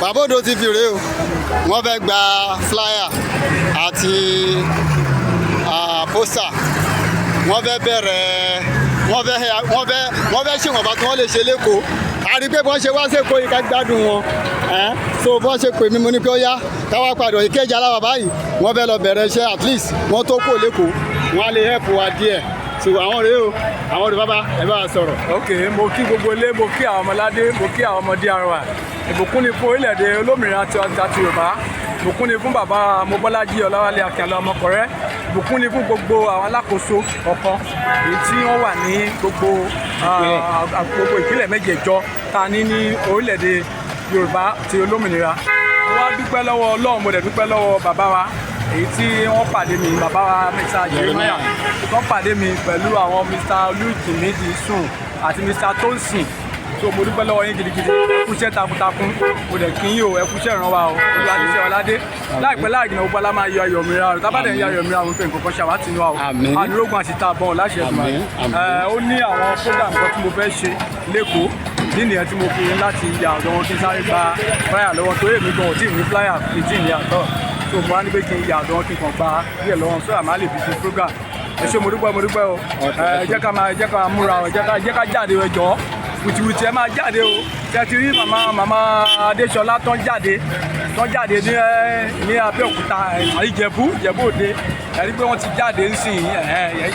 Bàbá Odo TV rèé o. Wọ́n fẹ́ gba flyer àti poster. Wọ́n fẹ́ bẹ̀rẹ̀, wọ́n fẹ́ ṣèwọ̀nba tí wọ́n lè ṣe l'Ékòó. A rí i pé bọ́n ṣe wá s'Ékòó yìí, ká gbádùn wọn ẹ́n. So bọ́n ṣe pè mí, mo ní pé ó yá, káwá padà Ìkẹjà aláwà báyìí. Wọ́n fẹ́ lọ bẹ̀rẹ̀ iṣẹ́. At least wọ́n tó kó l'Ékòó, wọ́n á lè help wa díẹ̀. So àwọn rèé o, àwọn rèé. Bàbá, ẹ bá wa sọ̀rọ̀. Ok, mo kí gbogbo ilé, mo kí àwọn ọmọládé, mo kí àwọn ọmọdé arẹwà. Ìbùkún ni fún orílẹ̀-èdè olómìnira ti Yorùbá. Ìbùkún ni fún bàbá Mobọ́lájí Ọláwálé Akínọlá Ọmọkọrẹ́. Ìbùkún ni fún gbogbo àwọn alákòóso ọ̀kan èyí tí wọ́n wà ní gbogbo ìpínlẹ̀ mẹ́jẹ̀ẹ̀jọ tá a ní ní orílẹ̀-èdè Yorùbá ti olómìnira. Mo wá dúpẹ́ lọ́wọ́ Ọlọ́run, mo dẹ̀ dúpẹ́ lọ́wọ́ bàbá wa èyí tí wọ́n pàdé mi, bàbá wa Mr. Jeremiah, tó pàdé mi pẹ̀lú àwọn Mr. Olùjìmídìí sùn àti Mr. Tonsin. So mo dúpẹ́ lọ́wọ́ yín gidigidi. Ẹ kú iṣẹ́ takuntakun. Mo dẹ̀ kí yín o, ẹ kú iṣẹ́ ìran wa o. Olúwa ti ṣe ọ̀ládé. Láìpẹ́ láìjìnà, gbogbo alá máa yọ ayọ̀ mìíràn o. Tábàdẹ̀ ń yọ ayọ̀ mìíràn, àwọn òfin nǹkan kan ṣàwátì inú wa o. Àmín. Ànírógùn àti tààbọ̀n láṣẹ Èdùmàrè. Àmín, àmín. Ẹ, ó ní àwọn program kan tí mo fẹ́ ṣe l'Ékòó nínú yẹn tí mo fi láti ya ọ̀dọ̀ wọn, kí n sáré gba flyer lọ́wọ́, torí èmi gan ò tí ì ní flyer, mi tí ì ní àtọ̀. So mo wá ní pé kí n ya ọ̀dọ̀ wọn, kí n kàn gba díẹ̀ lọ́wọ́ sọ́yà má lè fi ṣe program. Ẹ ṣé, mo dúpẹ́, mo dúpẹ́ o. Ẹ jẹ́ ká máa múra o, ẹ jẹ́ ká jáde o. Ẹ jọ̀ọ́, wìtìwìtì, ẹ máa jáde o. Ṣe ti rí màmá Adéṣọlá tán jáde ní Abẹ́òkúta, Ìjẹ̀bú Òde? Ẹ rí pé wọ́n ti jáde ń sìn.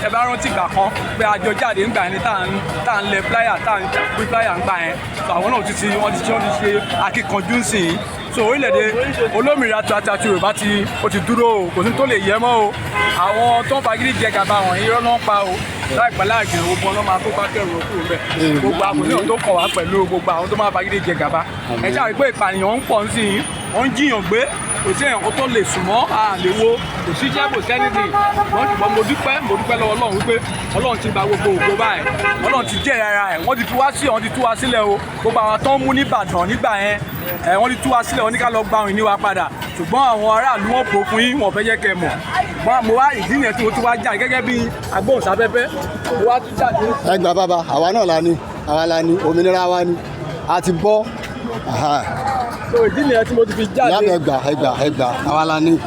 Ẹ bá rántí ìgbà kan pé àjọ jáde ńgbà yẹn ni tá à ń lẹ flyer, tá à ń pín flyer ńgbà yẹn. So àwọn náà ti wọ́n ti wọ́n ti ṣe akíkanjú ń sìn. So orílẹ̀-èdè olómìnira tó àti Yorùbá ti ó ti dúró o. Kò sí tó lè yẹ mọ́ o. Àwọn tó ń fagídí jẹ gàba wọ̀nyí, irọ́ náà ń pa o. Láìpẹ́ láìjìnà, gbogbo ọ̀nà máa kó bá kẹrù kúrò ńbẹ̀. Gbogbo àkùnrin tó kọ̀ wá pẹ̀lú gbogbo àwọn tó máa fagídí jẹ gàba, ẹ ṣáà rí pé ìpànìyàn ń pọ̀ ń sìn, wọ́n ń jiyàn gbé. Kò sí èèyàn kan tó lè sùn mọ́, a lè wo, kò sí jẹ́, kò sẹ́nìtì wọ́n. Ṣùgbọ́n mo dúpẹ́, mo dúpẹ́ lọ́wọ́ Ọlọ́run wípé Ọlọ́run ti gba gbogbo ògo báyìí. Ọlọ́run ti jẹ́ ara ẹ̀. Wọ́n ti fi wá sí, wọ́n ti tú wa sílẹ̀ o. Gbogbo àwọn tó ń mú nìbàdàn nígbà yẹn ẹ̀, wọ́n ti tú wa sílẹ̀. Wọ́n ní ká lọ gba òyìnbó wa padà, ṣùgbọ́n àwọn aráàlú wọn bò fún yín, wọn fẹ́ jẹ́ kẹ́ ẹ mọ̀. Wọ́n mo wá ìdí yẹn tí mo tún wá jáde gẹ́gẹ́ bí agbóhùnsáfẹ́fẹ́, mo wá tún jáde. Ẹ gbà, bàbá. Àwa náà la ní, àwa la ní òmìnira wa ni a ti bọ́. So ìdí nìyẹn tí mo ti fi jáde. Ìyá mi, ẹ gbà, ẹ gbà, ẹ gbà. Àwa la ní,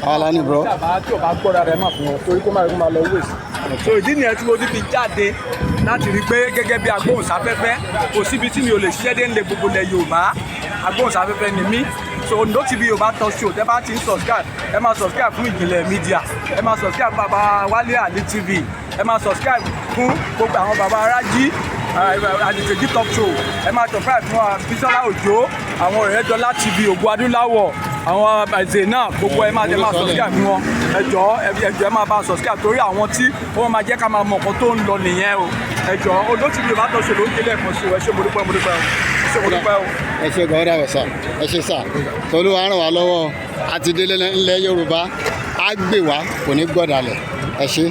àwa la ní, bro. Tí ò bá gbọ́ra rẹ̀ má fún wọn, torí kó má lọ waste. So ìdí nìyẹn tí mo ti fi jáde láti rí i pé gẹ́gẹ́ bí agbóhùnsáfẹ́fẹ́, kò síbi tí mi ò lè ṣiṣẹ́ dé nílé gbogbo ilẹ̀ Yorùbá. Agbóhùnsáfẹ́fẹ́ ni mí. So Ondo TV Yorùbá Talk Show, tẹ́ bá ti ń subscribe, ẹ máa subscribe fún Ìjìnlẹ̀ Media, ẹ máa subscribe fún bàbá Wálé Àlí TV, ẹ máa subscribe fún gbogbo àwọn bàbá Rájí Àdìtẹ̀jì Talk Show, ẹ máa subscribe fún Bísọ́lá Òjó, àwọn Ọ̀rẹ́dọ́lá TV, Ògo Adúláwọ̀, àwọn Zainab, gbogbo ẹ máa subscribe fún wọn. Ẹ jọ̀ọ́, ẹ jọ̀ọ́, ẹ máa bá subscribe, torí àwọn tí wọ́n máa jẹ́ ká máa mọ nǹkan tó ń lọ nìyẹn o. Ẹ jọ̀ọ́, Ondo TV Yorùbá Talk Show ló ń délé ẹ̀kan sí o. Ẹ ṣé, mo dúpẹ́, mo dúpẹ́ o. Ẹ ṣé, mo dúpẹ́ o. Ẹ ṣe gan-an dàbọ̀ sà. Ẹ ṣe sà. Tolúwa ràn wá lọ́wọ́ àti délé. Ńlẹ̀ Yorùbá á gbè wá, kò ní gbọ́dàlẹ̀. Ẹ ṣe.